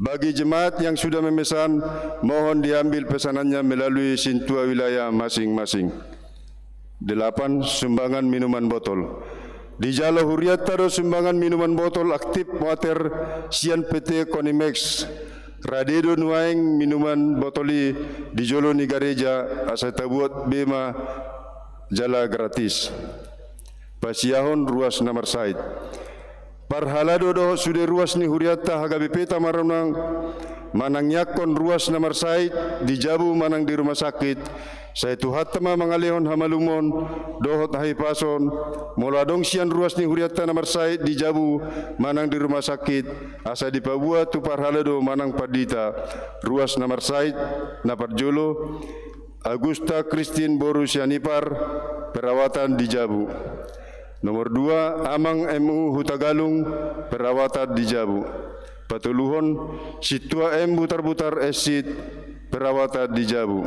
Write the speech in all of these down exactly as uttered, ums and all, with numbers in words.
Bagi jemaat yang sudah memesan, mohon diambil pesanannya melalui sintua wilayah masing-masing. Delapan, sumbangan minuman botol. Dijalo hurianta do sumbangan minuman botol Active Water sian P T Konimax. Rade do nuaeng minuman botol i di jolo ni gareja, asa tabuat be ma jala gratis. Pasiahon ruas na marsahit. Parhalado dohot sude ruas ni hurianta H K B P Tamarunang, manangiangkon ruas na marsahit di jabu manang di rumah sakit, sai Tuhanta ma mangalehon hamalumon dohot hahipason. Molo adong sian ruas ni hurianta na marsahit di jabu manang di rumah sakit, asa dipaboa tu parhalado manang pandita. Ruas na marsahit, na parjolo, Agusta Christine boru Sianipar, perawatan di jabu. Nomor dua, Amang M U Hutagalung, perawatan di jabu. Patoluhon, Sintua M Butarbutar Esit, perawatan di jabu.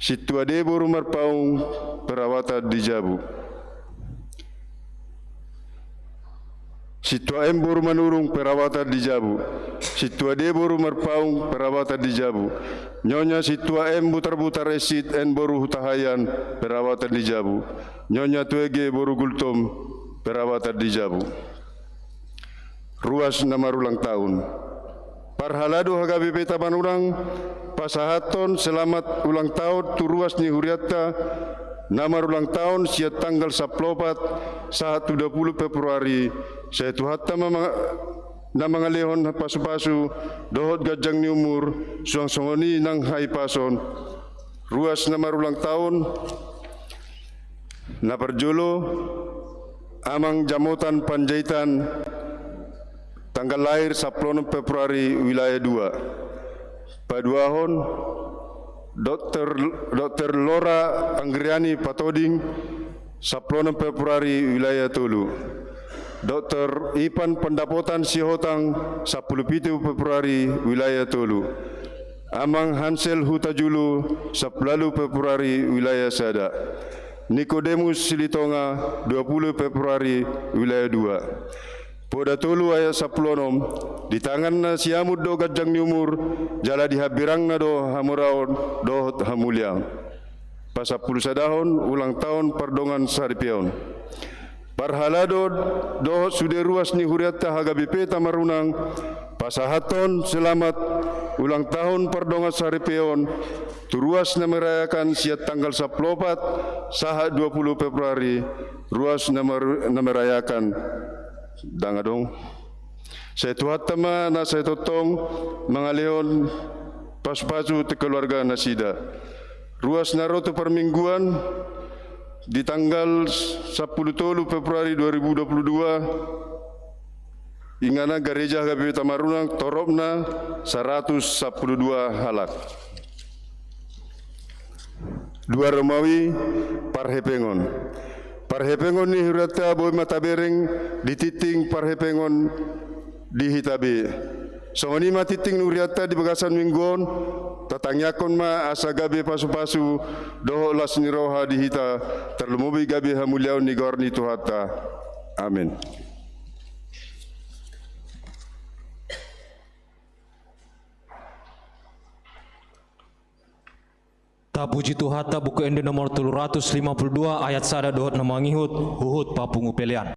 Sintua D boru Marpaung, perawatan di jabu. Sintua M boru Manurung, perawatan di jabu. Sintua D boru Marpaung, perawatan di jabu. Nyonya Sintua M Butarbutar Esit N boru Hutahaean, perawatan di jabu. Nyonya Tuege boru Gultom, perawatan di jabu. Ruas na marulang tahun. Parhalado H K B P Tamarunang pasahathon selamat ulang tahun tu ruas ni hurianta na marulang tahun sian tanggal sampulu opat sahat tu dua pulu Februari, sai Tuhanta ma manga-, na mangalehon pasupasu dohot ganjang ni umur, suang songon i nang hahipason. Ruas na marulang tahun, na parjolo, Amang Jamotan Panjaitan, tanggal lahir sampulu onom Februari, wilayah dua. Paduahon, Dokter, Dokter Lora Anggriani Patoding, sampulu onom Februari, wilayah tolu. Dokter Ipan Pandapotan Sihotang, sampulu pitu Februari, wilayah tolu. Amang Hansel Hutajulu, sampulu ualu Februari, wilayah sada. Nikodemus Silitonga, dua pulu Februari, wilayah dua. Poda tolu ayat sampulu onom, di tanganna siamun do ganjang ni umur, jala di hambirangna do hamoraon dohot hamuliaon. Pasampulu sadahon ulang tahun pardongan saripeon. Parhalado dohot sude ruas ni hurianta H K B P Tamarunang, pasahathon selamat ulang tahun pardongan saripeon, tu ruas na merayakan sian tanggal sampulu opat sahat dua pulu Februari, ruas na mer-, na merayakan. Ndang adong. Sai Tuhanta ma na sai tongtong mangalehon pasupasu tu keluarga nasida. Ruas na ro tu parmingguan di tanggal sampulu tolu Februari dua ribu dua puluh dua, inganan gareja H K B P Tamarunang toropna saratus sampulu dua halak. Dua Romawi, parhepengon. Parhepengon ni hurianta boi ma tabereng di tingting parhepengon di hita be. Songon i ma tingting ni hurianta di bagasan minggu on, tatangiangkon ma asa gabe pasupasu dohot las ni roha di hita, tarlumobi gabe hamuliaon ni goar ni Tuhanta. Amin. Tapuji Tuhanta, Buku Ende nomor tolu ratus lima puluh dua, ayat sada dohot na mangihut, huhut papungu pelean.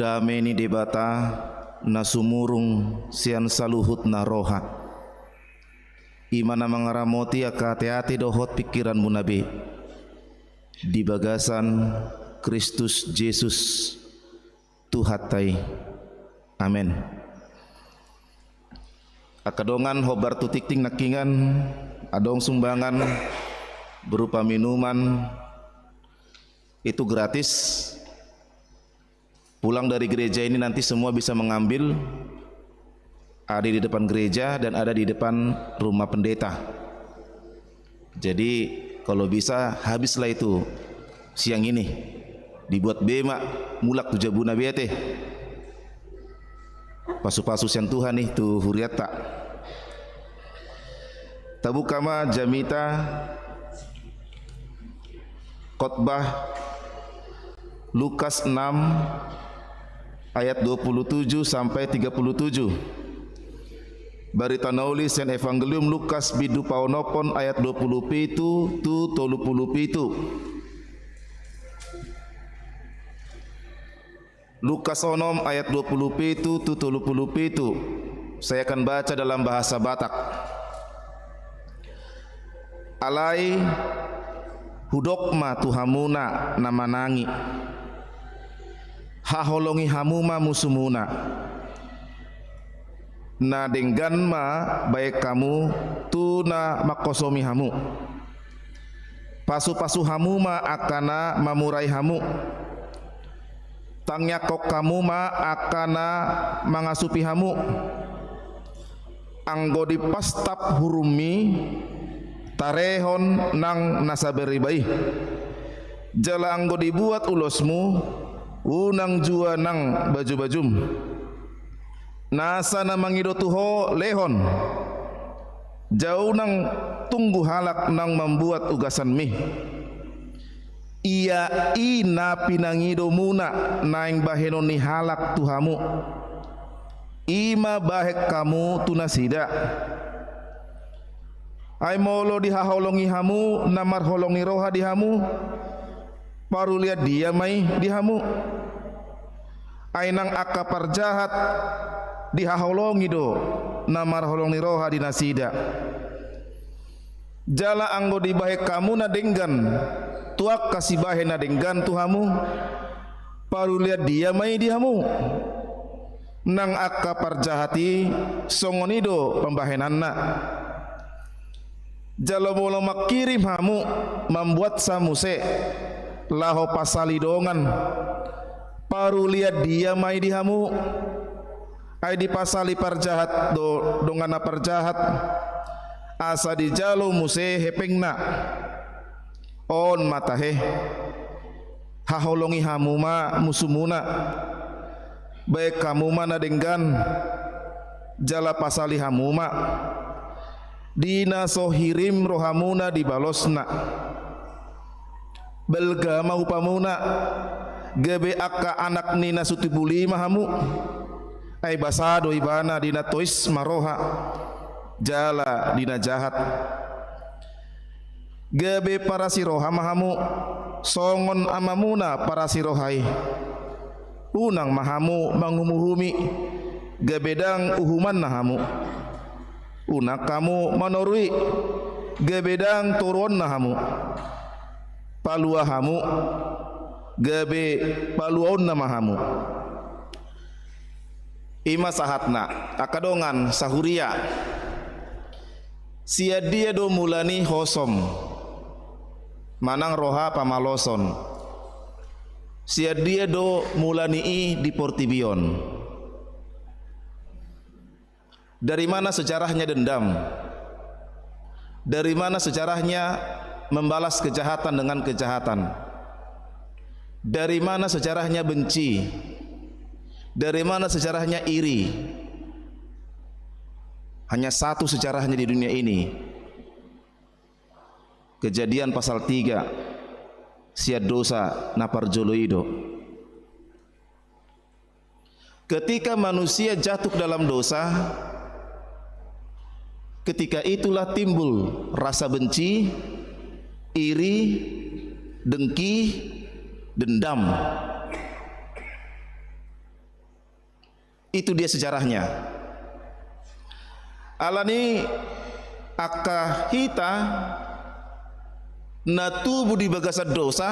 Dame ni Debata na sumurung sian saluhutna roha, i ma na mangaramoti angka ateate dohot pingkiranmuna be di bagasan Kristus Jesus Tuhanta i. Amen. Angka dongan, hombar tu tingting nangkingan, adong sumbangan berupa minuman, itu gratis. Pulang dari gereja ini nanti semua bisa mengambil, ada di depan gereja dan ada di depan rumah pendeta. Jadi, kalau bisa, habislah itu siang ini. Dibuat be ma, mulak tu jabuna be ate. Pasu-pasu sian Tuhan i tu hurianta. Tabuka ma jamita, Khotbah Lukas enam ayat dua puluh tujuh sampai tiga puluh tujuh. Barita na uli sian Evangelium Lukas bindu paonomhon ayat dua puluh pitu tu tolu puluh pitu. Lukas onom ayat dua puluh pitu tu tolu puluh pitu. Saya akan baca dalam bahasa Batak. Alai hudok ma tu hamuna na manangi, haholongi hamu ma musumuna. Na denggan ma baen hamu tu na manghosomi hamu. Pasu-pasu hamu ma angka na mamurai hamu. Tangiangkon hamu ma angka na mangasupi hamu. Anggo dipastap hurummi, tarehon nang na sariba i. Jala anggo dibuat ulosmu, unang jua nang baju-bajum. Nasa na mangido tu ho lehon, jala unang tunggu halak naung mambuat ugasanmi. Ia i na pinangidomuna naeng bahenon ni halak tu hamu, i ma bahen hamu tu nasida. Ai molo dihaholongi hamu na marholong ni roha di hamu, parulian dia ma i di hamu? Ai nang angka parjahat dihaholongi do na marholong ni roha di nasida. Jala anggo dibahen hamu na denggan tu angka sibahen na denggan tu hamu, parulian dia ma i di hamu? Nang angka parjahat i songon i do pambahenanna. Jala molo mangkirim hamu mambuatsa muse laho pasali dongan, parulian dia ma i di hamu? Ai dipasali parjahat do dongan na parjahat, asa dijalo muse hepengna. On ma tahe, haholongi hamu ma musumuna, baen hamu ma na denggan, jala pasali hamu ma. Di na so hirim rohamuna dibalosna. Balga ma upamuna, gabe angka anak ni na so tubu lima hamu. Ai basa do ibana di na tois ma roha, jala di na jahat. Gabe parasiroha ma hamu, songon amamuna parasiroha i. Unang ma hamu manguhum-uhumi, gabe ndang uhumanna hamu. Unang hamu manorui, gabe ndang toruonna hamu. Palua hamu, gabe paluaonna ma hamu. I ma sahatna, angka dongan sahuria. Sian dia do mula ni hosom manang roha pamaloson? Sian dia do mula ni i di portibi on? Dari mana sejarahnya dendam? Dari mana sejarahnya membalas kejahatan dengan kejahatan? Dari mana sejarahnya benci? Dari mana sejarahnya iri? Hanya satu sejarahnya di dunia ini. Kejadian pasal tiga, sian dosa na parjolo i do. Ketika manusia jatuh dalam dosa, ketika itulah timbul rasa benci, iri, dengki, dendam. Itu dia sejarahnya. Alani angka hita na tubu di bagasan dosa,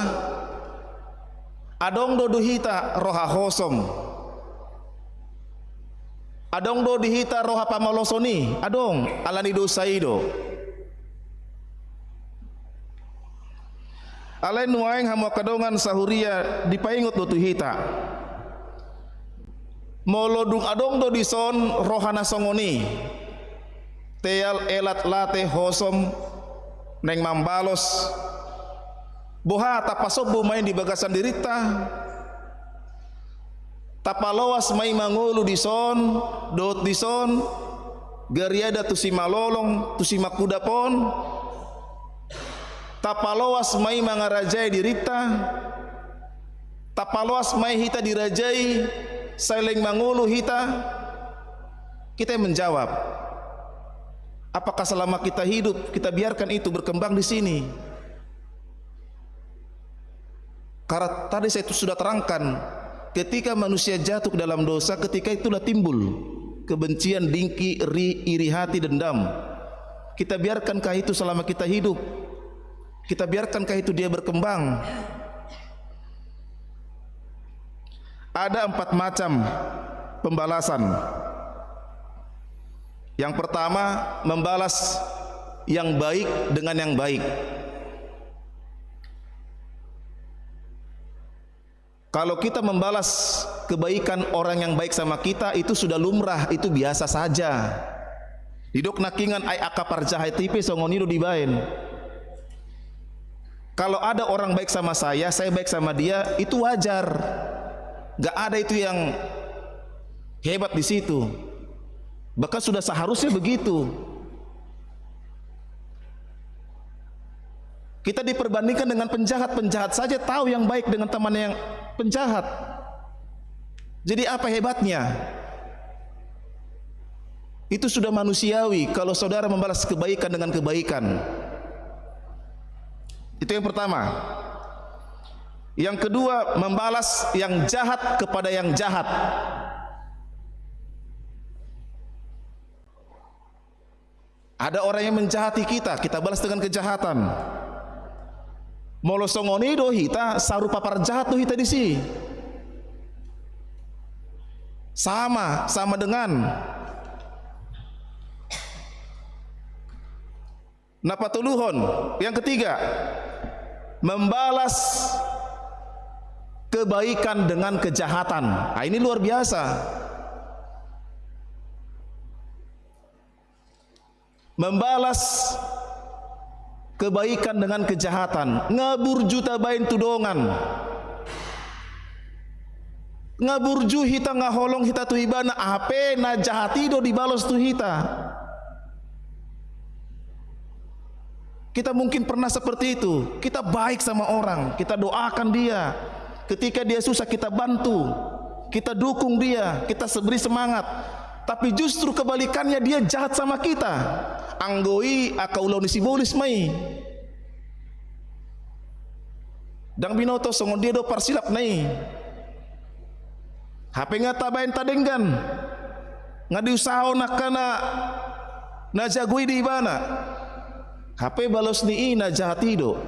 adong do di hita roha hosom. Adong do di hita roha pamaloson i, adong, alani dosa i do. Alai nuaeng hamu angka dongan sahuria, dipaingot do tu hita. Molo dung adong do dison roha na songon i, teal, elat, late, hosom, naeng mambalos, boha, tapasombu ma i di bagasan dirinta? Tapaloas ma i mangolu dison dohot dison, gariada tu simalolong, tu simangkudap on? Tapaloas ma i mangarajai dirinta? Tapaloas ma i hita dirajai, sai leleng mangolu hita? Kita yang menjawab. Apakah selama kita hidup, kita biarkan itu berkembang di sini? Karena tadi saya sudah terangkan, ketika manusia jatuh ke dalam dosa, ketika itulah timbul kebencian, dengki, ri-, iri hati, dendam. Kita biarkankah itu selama kita hidup? Kita biarkankah itu dia berkembang? Ada empat macam pembalasan. Yang pertama, membalas yang baik dengan yang baik. Kalau kita membalas kebaikan orang yang baik sama kita, itu sudah lumrah, itu biasa saja. Didok nangkiningan, ai angka parjahat i pe songon i do dibaen. Kalau ada orang baik sama saya, saya baik sama dia, itu wajar. Gak ada itu yang hebat di situ. Bahkan sudah seharusnya begitu. Kita diperbandingkan dengan penjahat, penjahat saja tahu yang baik dengan teman yang penjahat. Jadi apa hebatnya? Itu sudah manusiawi kalau saudara membalas kebaikan dengan kebaikan. Itu yang pertama. Yang kedua, membalas yang jahat kepada yang jahat. Ada orang yang menjahati kita, kita balas dengan kejahatan. Molo songon i do hita, sarupa parjahat do hita disi. Sama, sama dengan. Na patoluhon, yang ketiga, membalas kebaikan dengan kejahatan. Ah, ini luar biasa. Membalas kebaikan dengan kejahatan. Nga burju tabaen tu dongan. Nga burju hita, nga holong hita tu ibana, hape na jahat i do dibalos tu hita. Kita mungkin pernah seperti itu. Kita baik sama orang, kita doakan dia. Ketika dia susah, kita bantu, kita dukung dia, kita se-, beri semangat. Tapi justru kebalikannya, dia jahat sama kita. Anggo i angka ulaon ni sibolis ma i. Ndang binoto songon dia do parsilapna i. Hape nga tabaen tadenggan, nga diusahahon angka na, na jago i di ibana. Hape balos ni i na jahat i do,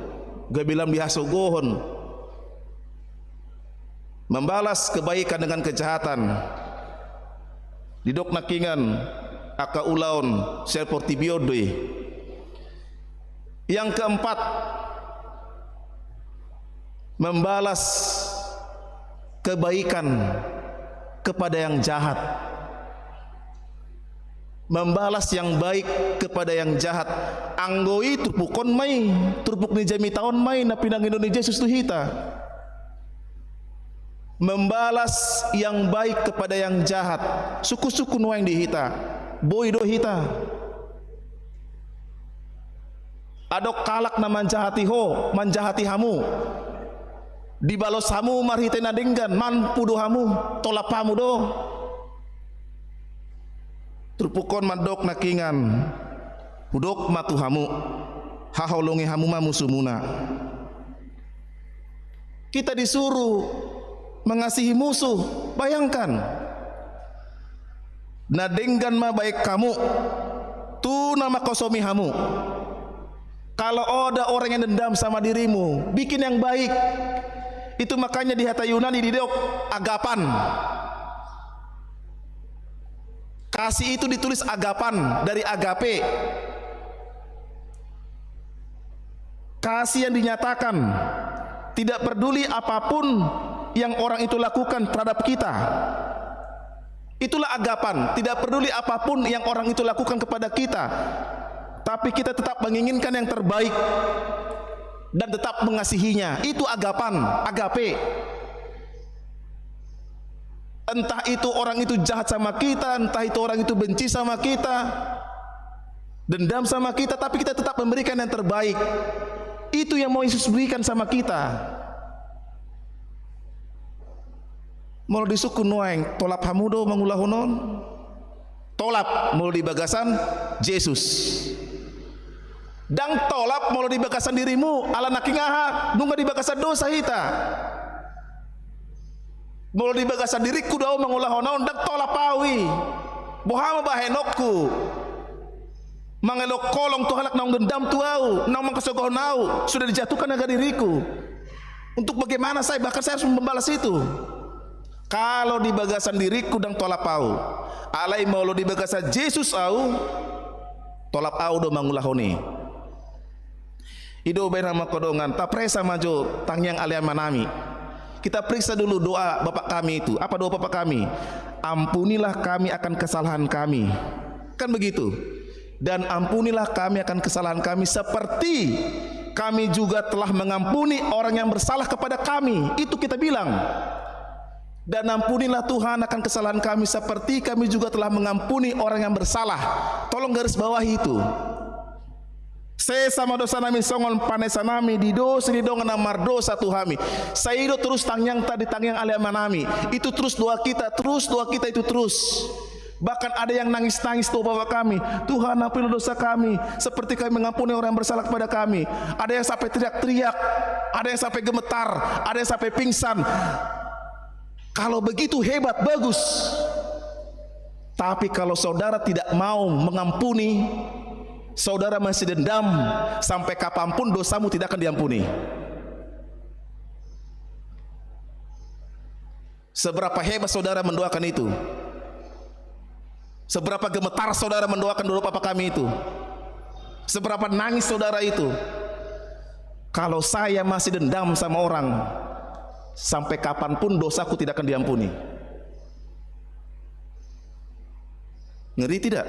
gabe lam dihasogohon. Membalas kebaikan dengan kejahatan. Didok nangkiningan, angka ulaon sian portibi on do i. Yang keempat, membalas kebaikan kepada yang jahat. Membalas yang baik kepada yang jahat. Anggo i turpuk on ma i, turpuk ni jamita on ma i na pinangido ni Jesus tu hita. Membalas yang baik kepada yang jahat. Sungkun-sungkun nuaeng di hita. Boi do hita. Adong halak na manjahati ho, manjahati hamu. Dibalos hamu marhite na denggan, mampu do hamu, tolap hamu do. Turpuk on mandok nangkiningan, hudok ma tu hamu, haholongi hamu ma musumuna. Kita disuruh mengasihi musuh. Bayangkan, Na denggan ma baen hamu tu na manghosomi hamu. Kalau ada orang yang dendam sama dirimu, bikin yang baik. Itu makanya di hata Yunani didok agapan. Kasih itu ditulis agapan, dari agape. Kasih yang dinyatakan, tidak peduli apapun yang orang itu lakukan terhadap kita. Itulah agapan, tidak peduli apapun yang orang itu lakukan kepada kita, tapi kita tetap menginginkan yang terbaik dan tetap mengasihinya. Itu agapan, agape. Entah itu orang itu jahat sama kita, entah itu orang itu benci sama kita, dendam sama kita, tapi kita tetap memberikan yang terbaik. Itu yang mau Yesus berikan sama kita. Molo disungkun nuaeng, tolap hamu do mangulahon on? Tolap molo di bagasan Jesus. Ndang tolap molo di bagasan dirimu, ala nangkin aha, nunga di bagasan dosa hita. Molo di bagasan diringku do ahu mangulahon on, ndang tolap ahu i. Boha ma bahenonku? Mangelek holong tu halak naung dendam tu ahu, naung manghasogohon ahu, sudah dijatuhkan harga diriku. Untuk bagaimana saya, bahkan saya harus membalas itu. Kalau di bagasan diringku ndang tolap ahu. Alai molo di bagasan Jesus ahu, tolap ahu do mangulahon i. I do baen hamu angka dongan, tapresa ma jo tangiang ale Amanami. Kita periksa dulu doa Bapa Kami itu. Apa doa Bapa Kami? Ampunilah kami akan kesalahan kami. Kan begitu. Dan ampunilah kami akan kesalahan kami, seperti kami juga telah mengampuni orang yang bersalah kepada kami. Itu kita bilang. Dan ampunilah Tuhan akan kesalahan kami, seperti kami juga telah mengampuni orang yang bersalah. Tolong garis bawahi itu. Sesa ma dosanami songon panesanami di dosa ni dongan na mardosa tu hami. Sai i do terus tangiangta di tangiang ale Amanami. Itu terus doa kita, terus doa kita itu terus. Bahkan ada yang nangis-nangis doa Bapa Kami, "Tuhan, ampunilah dosa kami, seperti kami mengampuni orang yang bersalah kepada kami." Ada yang sampai teriak-teriak, ada yang sampai gemetar, ada yang sampai pingsan. Kalau begitu hebat, bagus. Tapi kalau saudara tidak mau mengampuni, saudara masih dendam, sampai kapanpun dosamu tidak akan diampuni. Seberapa hebat saudara mendoakan itu? Seberapa gemetar saudara mendoakan doa Bapa Kami itu? Seberapa nangis saudara itu? Kalau saya masih dendam sama orang, sampai kapanpun dosaku tidak akan diampuni. Ngeri tidak?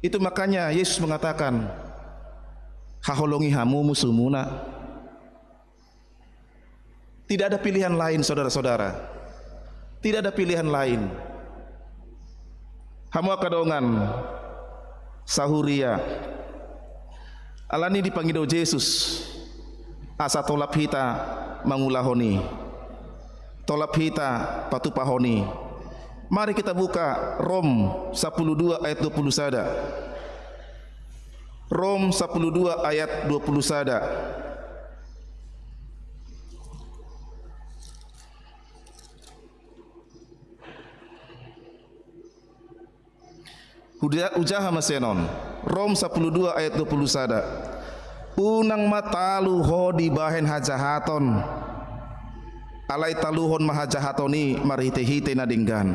Itu makanya Yesus mengatakan, "Haholongi hamu musuhmuna." Tidak ada pilihan lain, saudara-saudara. Tidak ada pilihan lain. Hamu angka dongan sahuria, alani dipangido Jesus asa tolap hita mangulahon i, tolap hita patupahon i. Mari kita buka Rom sapuluh dua ayat dua puluh sada. Rom sapuluh dua ayat dua puluh sada. Huja-, hujaha ma sian on. Rom sapuluh dua ayat dua puluh sada. Unang ma talu ho dibahen hajahaton. Alai taluhon ma hajahaton i marhitehite na denggan.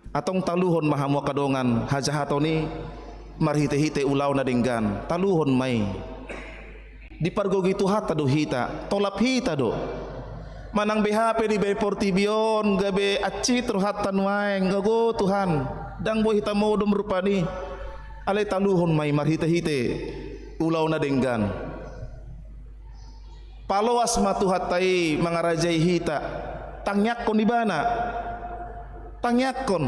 Antong taluhon ma hamu angka dongan hajahaton i marhitehite ulaon na denggan, taluhon ma i. Dipargogoi Tuhanta do hita, tolap hita do. Manang beha pe dibahen portibi on gabe hansit rohanta nuaeng, ogo Tuhan, ndang boi hita modom rupani. Alai taluhon ma i marhitehite ulaon na denggan. Paloas ma Tuhanta i mangarajai hita. Tangiangkon Ibana. Tangiangkon.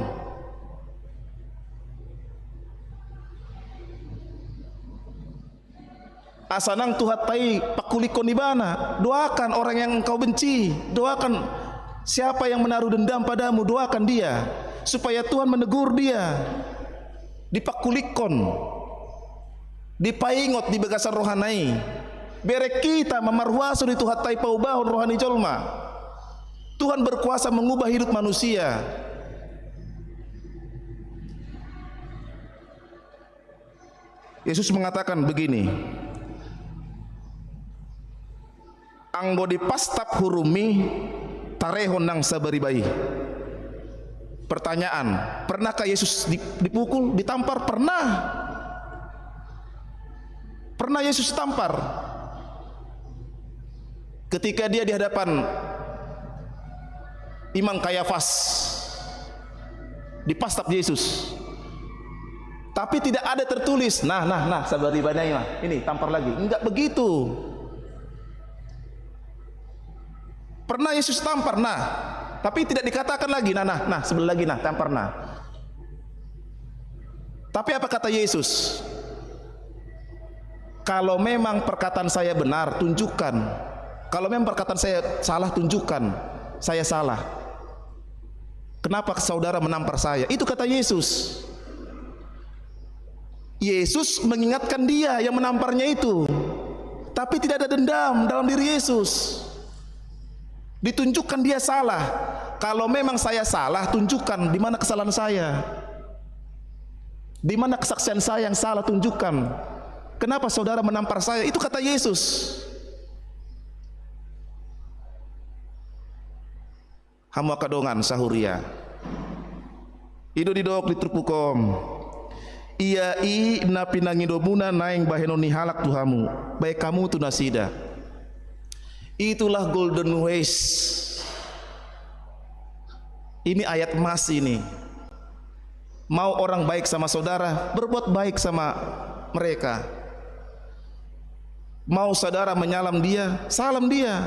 Asa nang Tuhanta i pangkulikkon Ibana. Doakan orang yang engkau benci. Doakan siapa yang menaruh dendam padamu, doakan dia. Supaya Tuhan menegur dia. Dipangkulikkon, dipaingot di bagasan rohana i. Bereng hita ma marhuaso di Tuhanta i paubahon roha ni jolma. Tuhan berkuasa mengubah hidup manusia. Yesus mengatakan begini, "Anggo dipastap hurummi, tarehon nang sabariba i." Pertanyaan, pernahkah Yesus di- dipukul, ditampar? Pernah. Pernah Yesus ditampar. Ketika dia di hadapan Imam Kayafas, dipastap Yesus. Tapi tidak ada tertulis, "Nah, nah, nah, sabariba na i ma, ini tampar lagi." Enggak begitu. Pernah Yesus tampar, nah. Tapi tidak dikatakan lagi, "Nah, nah, nah, sebelah lagi, nah, tampar, nah." Tapi apa kata Yesus? "Kalau memang perkataan saya benar, tunjukkan. Kalau memang perkataan saya salah, tunjukkan saya salah. Kenapa saudara menampar saya?" Itu kata Yesus. Yesus mengingatkan dia yang menamparnya itu. Tapi tidak ada dendam dalam diri Yesus. Ditunjukkan dia salah. "Kalau memang saya salah, tunjukkan di mana kesalahan saya. Di mana kesaksian saya yang salah, tunjukkan. Kenapa saudara menampar saya?" Itu kata Yesus. Hamu angka dongan sahuria. I do didok di turpuk on. Ia i na pinangidomuna naeng bahenon ni halak tu hamu, baen hamu tu nasida. Itulah golden ways. Ini ayat emas ini. Mau orang baik sama saudara, berbuat baik sama mereka. Mau saudara menyalam dia, salam dia.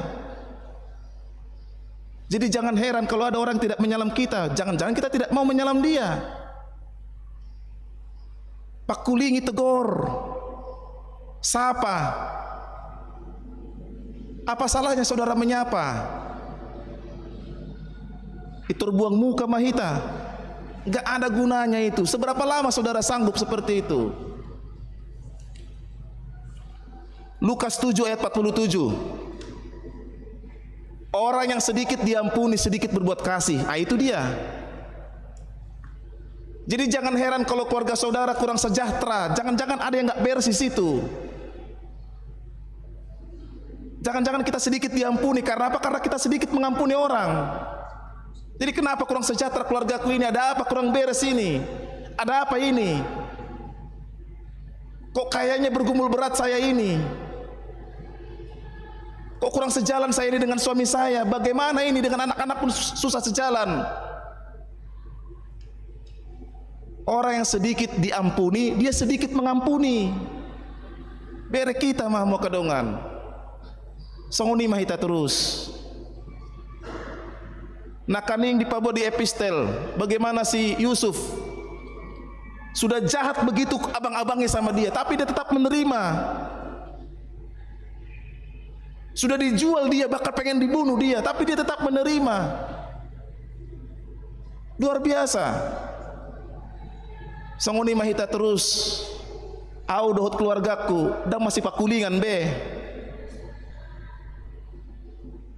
Jadi jangan heran kalau ada orang tidak menyalam kita. Jangan-jangan kita tidak mau menyalam dia. Pakulingi, tegor, sapa. Apa salahnya saudara menyapa? Itu buang muka mah hita. Gak ada gunanya itu. Seberapa lama saudara sanggup seperti itu? Lukas tujuh ayat empat puluh tujuh. Orang yang sedikit diampuni, sedikit berbuat kasih. Ah, itu dia. Jadi jangan heran kalau keluarga saudara kurang sejahtera. Jangan-jangan ada yang nggak beres di situ. Jangan-jangan kita sedikit diampuni. Karena apa? Karena kita sedikit mengampuni orang. Jadi kenapa kurang sejahtera keluargaku ini? Ada apa kurang beres ini? Ada apa ini? Kok kayaknya bergumul berat saya ini? Kok kurang sejalan saya ini dengan suami saya? Bagaimana ini dengan anak-anak pun sus- susah sejalan? Orang yang sedikit diampuni, dia sedikit mengampuni. Bere hita ma hamu angka dongan. Songon i ma hita terus. Nangkaning dipaboa di epistel, bagaimana si Yusuf sudah jahat begitu abang-abangnya sama dia, tapi dia tetap menerima. Sudah dijual dia, bahkan pengen dibunuh dia, tapi dia tetap menerima. Luar biasa. Songon i ma hita terus. Au dohot keluargaku ndang masipakulingan be.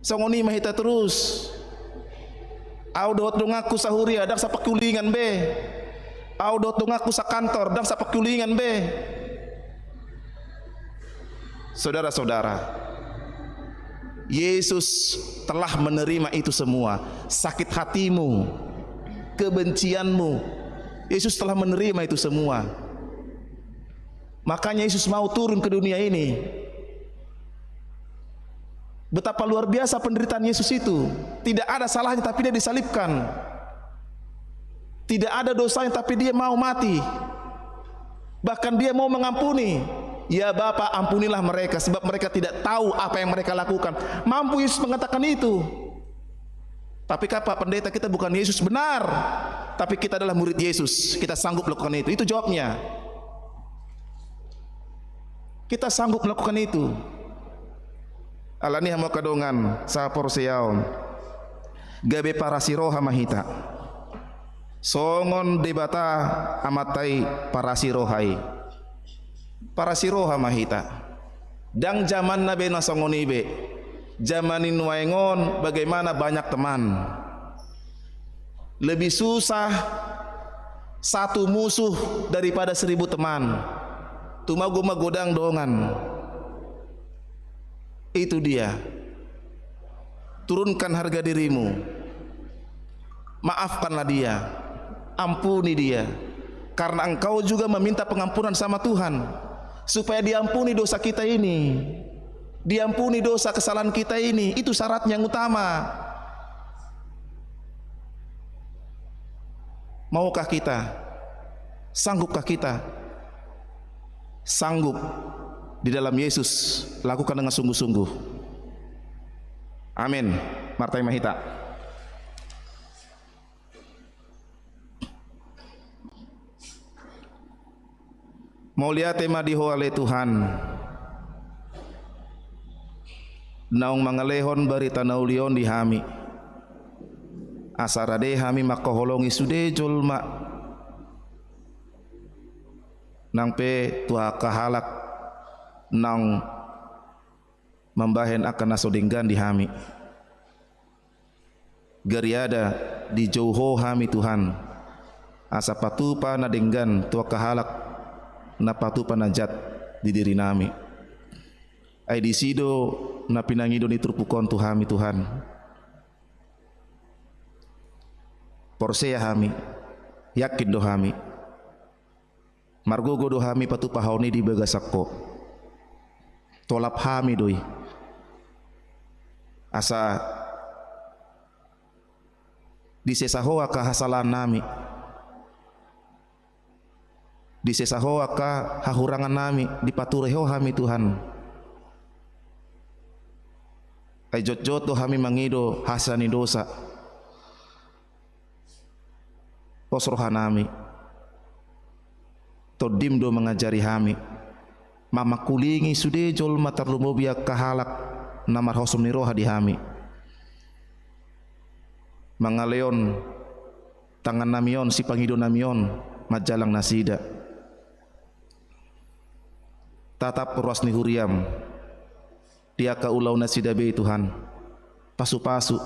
Songon i ma hita terus. Au dohot donganku sahuria ndang sapakulingan be. Au dohot donganku sakantor ndang sapakulingan be. Saudara-saudara, Yesus telah menerima itu semua. Sakit hatimu, kebencianmu, Yesus telah menerima itu semua. Makanya Yesus mau turun ke dunia ini. Betapa luar biasa penderitaan Yesus itu. Tidak ada salahnya tapi dia disalibkan. Tidak ada dosanya tapi dia mau mati. Bahkan dia mau mengampuni. "Ya Bapa, ampunilah mereka sebab mereka tidak tahu apa yang mereka lakukan." Mampu Yesus mengatakan itu. Tapi kata pendeta, kita bukan Yesus, benar. Tapi kita adalah murid Yesus. Kita sanggup lakukan itu. Itu jawabnya. Kita sanggup melakukan itu. Alani i hamu angka dongan sahaporseaon, gabe parasi roha ma hita. Songon Debata Amanta i parasi roha i. Parasi roha ma hita. Ndang jamanna be na songon i be. Zaman nuaeng on, bagaimana banyak teman. Lebih susah satu musuh daripada seribu teman. Tumago ma godang dongan. Itu dia. Turunkan harga dirimu. Maafkanlah dia. Ampuni dia. Karena engkau juga meminta pengampunan sama Tuhan, supaya diampuni dosa kita ini. Diampuni dosa kesalahan kita ini. Itu syaratnya yang utama. Maukah kita? Sanggupkah kita? Sanggup. Di dalam Yesus, lakukan dengan sungguh-sungguh. Amin. Martangiang ma hita. Mauliate ma di Ho ale Tuhan, naung mangalehon barita na uli on di hami, asa rade hami mangkaholongi sude jolma, nang pe tu angka halak naung mambahen angka na so denggan di hami. Gariada dijou Ho hami Tuhan, asa patupa na denggan tu angka halak na patupa na jat di dirinami. Ai disi do na pinangido ni turpuk on tu hami Tuhan. Porsea hami, yakin do hami. Margogo do hami patupahon i di bagasan Ho. Tolap hami do i. Asa disesa Ho angka hasalaannami. Disesa Ho angka hahurangannami, dipature Ho hami Tuhan. Ai jotjot do hami mangido hasea ni dosa. Pos rohanami. Tondim do mangajari hami mamangkulingi sude jolma, tarlumobi angka halak na marhosom ni roha di hami, mangalehon tangannami on, sipangidonami on manjalang nasida. Tatap ruas ni huriam di angka ulaonnasida be Tuhan. Pasupasu.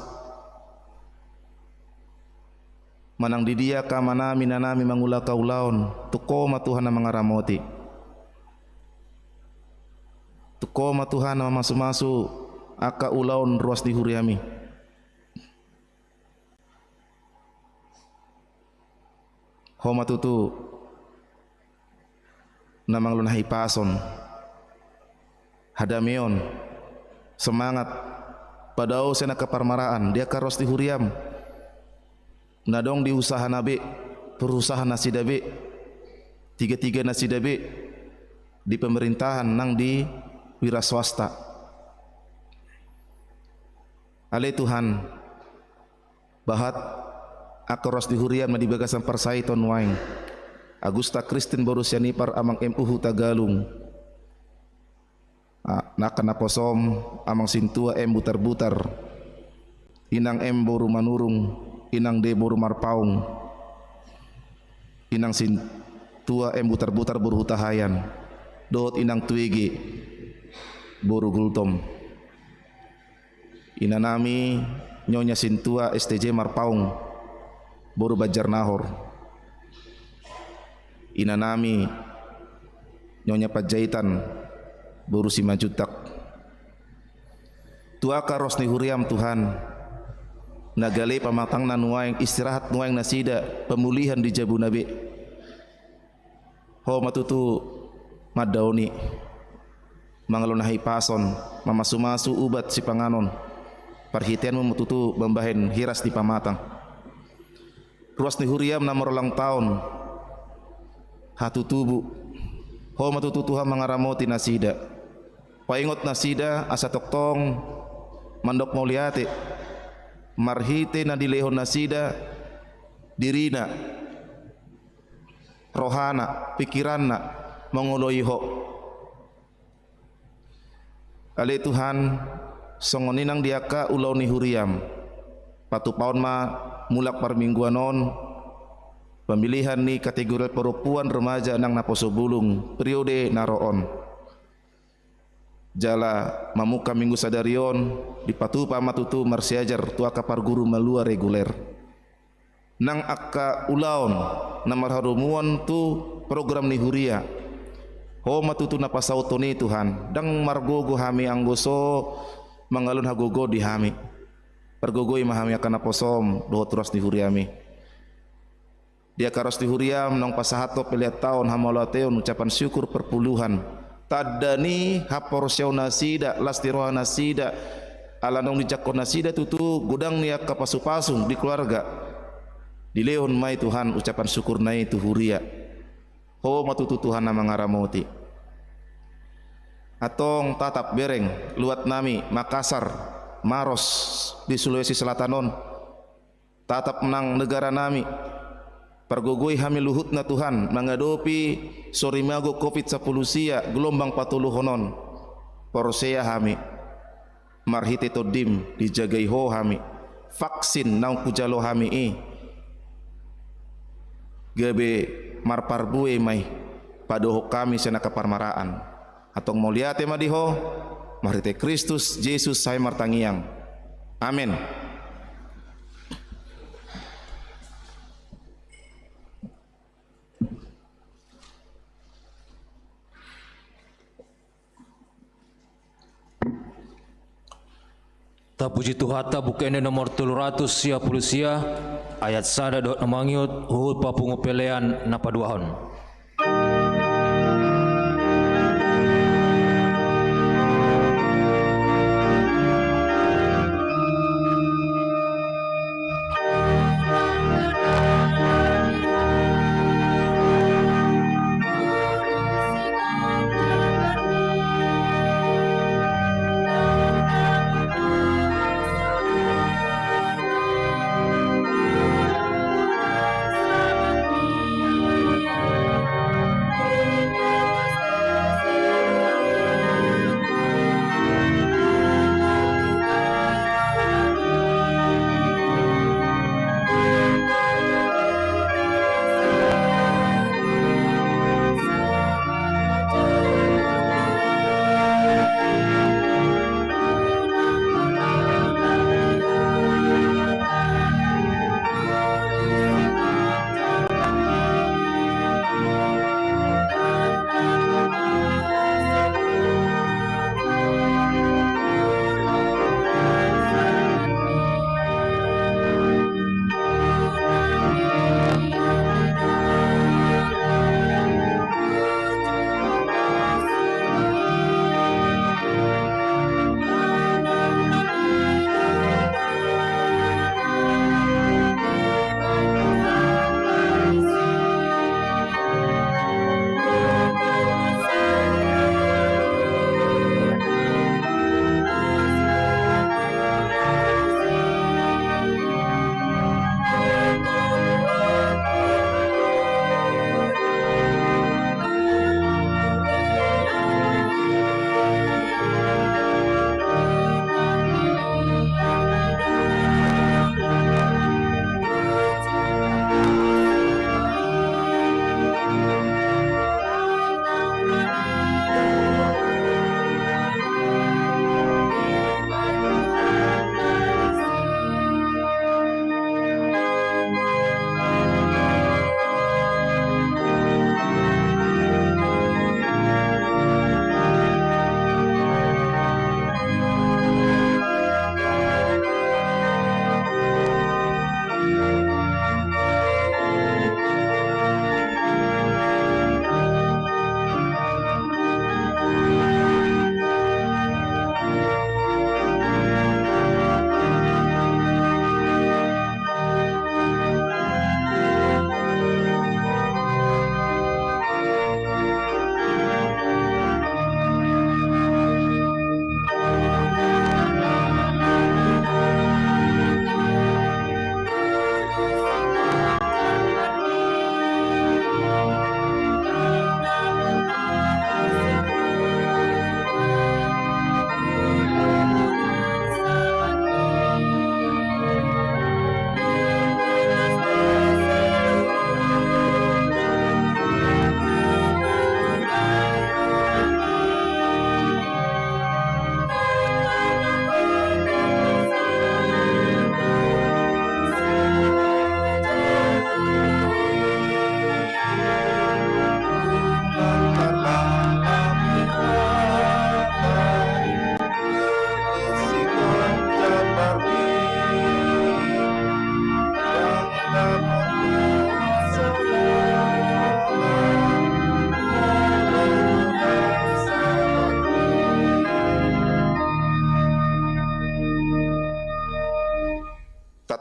Manang di dia angka amanami, inanami mangula angka ulaon, tung Ho ma Tuhan na mangaramoti. Tung Ho ma Tuhan na mamasumasu angka ulaon ruas ni huriami. Ho ma tutu na mangalehon hahipason, hadameon, semangat, padao sian angka parmaraan di angka ruas ni huriam, na adong di usahana be, perusahaannasida be, tigatiganasida be, di pemerintahan nang di wira swasta. Ale Tuhan, bahat angka ruas ni huriam na di bagasan parsahit on nuaeng. Agusta Kristin boru Sianipar, Amang M U Hutagalung. Ah, na angka naposom, Amang Sintua M Butarbutar, Inang M boru Manurung, Inang D boru Marpaung, Inang Sintua M Butarbutar boru Hutahaean, dohot Inang Tuege boru Gultom. Inanami Nyonya Sintua S T J Marpaung boru Banjarnahor. Inanami Nyonya Panjaitan boru Simanjuntak. Tu angka ruas ni huriam Tuhan, na gale pamatangna nuaeng, istirahat nuaeng nasida, pemulihan di jabuna be. Ho ma tutu mandaoni, mangalehon hahipason, mamasumasu ubat sipanganon. Parhiteanmu ma tutu mambahen hiras di pamatang. Ruas ni huriam na marulang taon, hatutubu. Ho ma tutu Tuhan mangaramoti nasida. Paingot nasida asa tongtong mandok mauliate marhite na dilehon nasida dirina, rohana, pikiranna, mangoloi Ho. Ale Tuhan, songon i nang di angka ulaon ni huriam, patupahon ma mulak parmingguan on pemilihan ni kategori parompuan, remaja nang naposo bulung periode na ro on. Jala mamungka Minggu sadari on, dipatupa ma tutu marsiajar tu angka parguru malua reguler. Nang angka ulaon na marhadomuan tu program ni huria, Ho ma tutu na pasauthon i Tuhan, ndang margogo hami anggo so mangalehon hagogoon di hami. Pargogoi ma hami angka naposoM dohot ruas ni huriaMi. Di angka ruas ni huriaM naung pasahathon pelean taon, hamauliateon, ucapan syukur, perpuluhan, tanda ni haporseaon nasida, las ni roha nasida, ala naung dijangkon nasida tutu godang ni angka pasupasu di keluarga. Dilehon ma i Tuhan ucapan syukurna i tu huria. Ho ma tutu Tuhan na mangaramoti. Antong tatap bereng luat nami Makassar, Maros, di Sulawesi Selatan on. Tatap nang negara nami. Pargogoi hami luhutna Tuhan mangadopi sorimago covid sampulu sia gelombang patoluhon on. Porsea hami, marhite TondiM dijagai Ho hami. Vaksin naung hujalo hami i gabe marparbue ma i padohot hami sian angka parmaraan. Antong mauliate ma di Ho, marhite Kristus Jesus hami martangiang. Amen. Tapuji Tuhanta, Buku Ende nomor tolu ratus sia pulu sia, ayat sada dohot na mangihut, huhut papungu pelean na paduahon.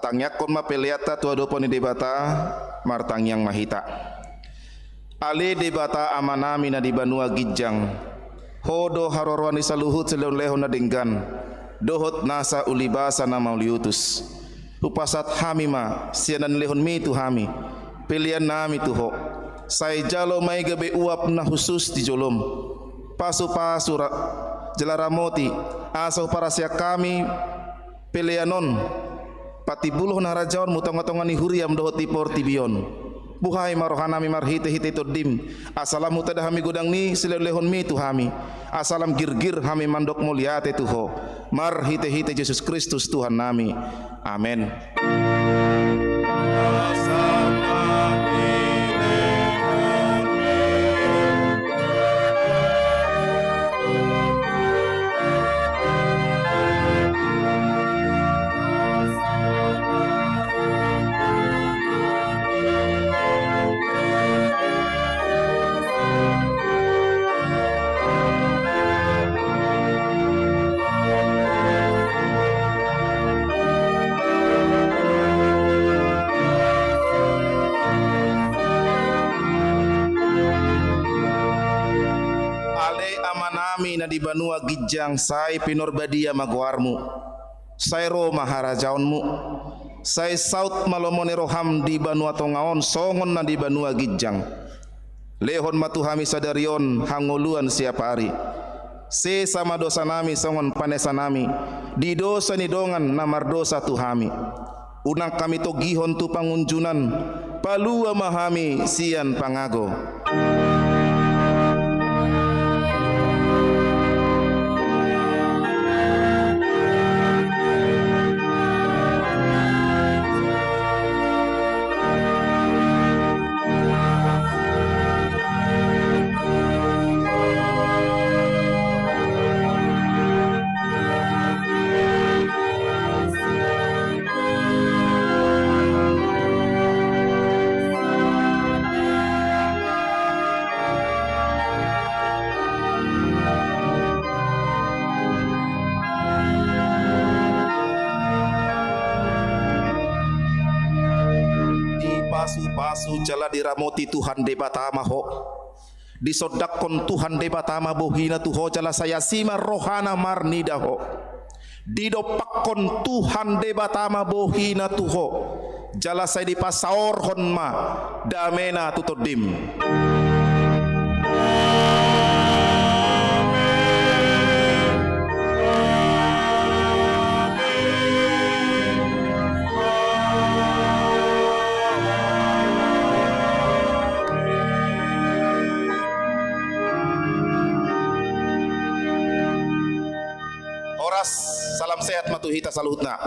Tangiangkon ma peleanta tu adopan ni Debata. Martangiang ma hita. Ale Debata Amanami na di banua ginjang, Ho do haroroan ni saluhut silehonlehon na denggan dohot nasa ulibasa na mauliutus. Hupasahat hami ma sian na nilehonMi tu hami peleannami tu Ho. Sai jalo ma i gabe uap na hushus di joloM. Pasupasu ra-, jala ramoti, asa huparasiak hami pelean on, patimbulhon harajaonMu tongatonga ni huriaM dohot di portibi on. Buhai ma rohanami marhitehite TondiM, asa lam hutanda hami godang ni silehonlehonMi tu hami, asa lam girgir hami mandok mauliate tu Ho, marhitehite Jesus Kristus Tuhannami. Amen. Ale Amanami na di banua ginjang, sai pinarbadia ma goarMu. Sai ro ma harajaonMu. Sai saut ma lomo ni rohaM di banua tonga on songon na di banua ginjang. Lehon ma tu hami sadari on hangoluan siapari. Sesa ma dosanami songon panesanami di dosa ni dongan na mardosa tu hami. Unang hami togihon tu pangunjunan, palua ma hami sian pangago. Dipasupasu jala diramoti Tuhan Debata ma ho. Disondangkon Tuhan Debata ma bohiNa tu ho jala sai asi ma rohaNa marnida ho. Didompakkon Tuhan Debata ma bohiNa tu ho jala sai dipasaorhon ma dameNa tu tondim. Horas, salam sehat ma tu hita saluhutna.